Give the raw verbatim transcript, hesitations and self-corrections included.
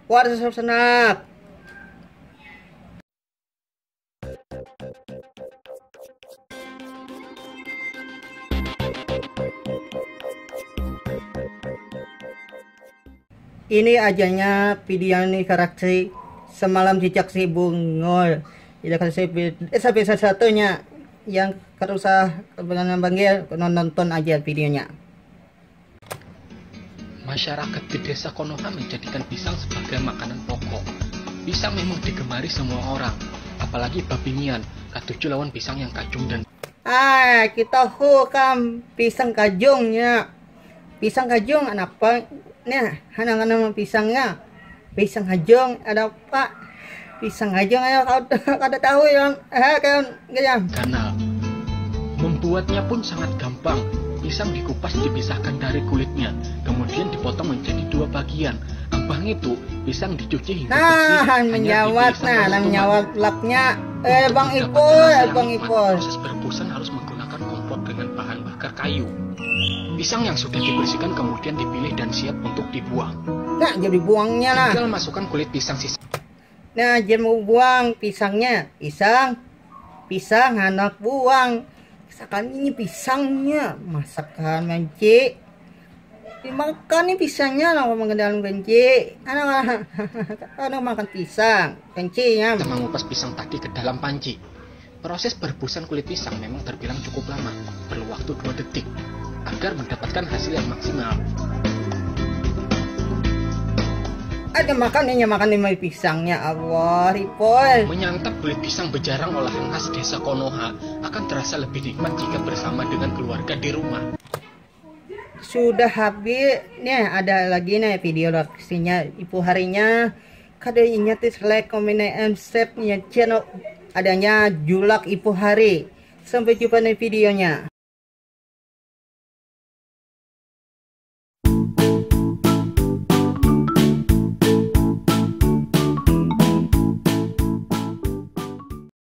War sesep senak. Ini ajanya video ini karaksi semalam jejak si bungul. Tidak kasih eh, sampai satu-satunya yang kerusah kebenaran banggil nonton aja videonya. Masyarakat di desa Konoha menjadikan pisang sebagai makanan pokok. Pisang memang digemari semua orang, apalagi babinian, katuju lawan pisang yang kacung dan Ah, kita hu kam pisang kajungnya. Pisang kajung kenapa? Nah, hana nama pisangnya. Pisang kajung ada apa? Pisang kajung ayo kau kada tahu yang eh kan gayam. Ganal. Membuatnya pun sangat gampang. Pisang dikupas dipisahkan dari kulitnya, kemudian dipotong menjadi dua bagian. Abah itu pisang dicuci hingga nah, bersih. Nah, menjawab nah, nang menjawab lapnya. Eh, Bang Ipul, eh, Bang Ipul. Proses perebusan harus menggunakan kompor dengan bahan bakar kayu. Pisang yang sudah dibersihkan kemudian dipilih dan siap untuk dibuang. Nah, jadi buangnya lah. Tinggal masukkan kulit pisang sisa. Nah, jadi mau buang pisangnya, pisang, pisang anak buang. Misalkan ini pisangnya, masakan manci. Dimakan nih pisangnya lah mengendalan benci. Anak anak makan pisang, bencinya. Kita mengupas pisang tadi ke dalam panci. Proses perebusan kulit pisang memang terbilang cukup lama, perlu waktu dua detik agar mendapatkan hasil yang maksimal. Ada makan ini makan lima pisangnya Allah Ripol. Menyantap kulit pisang bejarang olahan khas desa Konoha akan terasa lebih nikmat jika bersama dengan keluarga di rumah. Sudah habis nih, ada lagi nih video reaksinya Ipu Harinya. Kada ingat is like, comment, and share nya channel adanya Julak Ipu Hari. Sampai jumpa di videonya.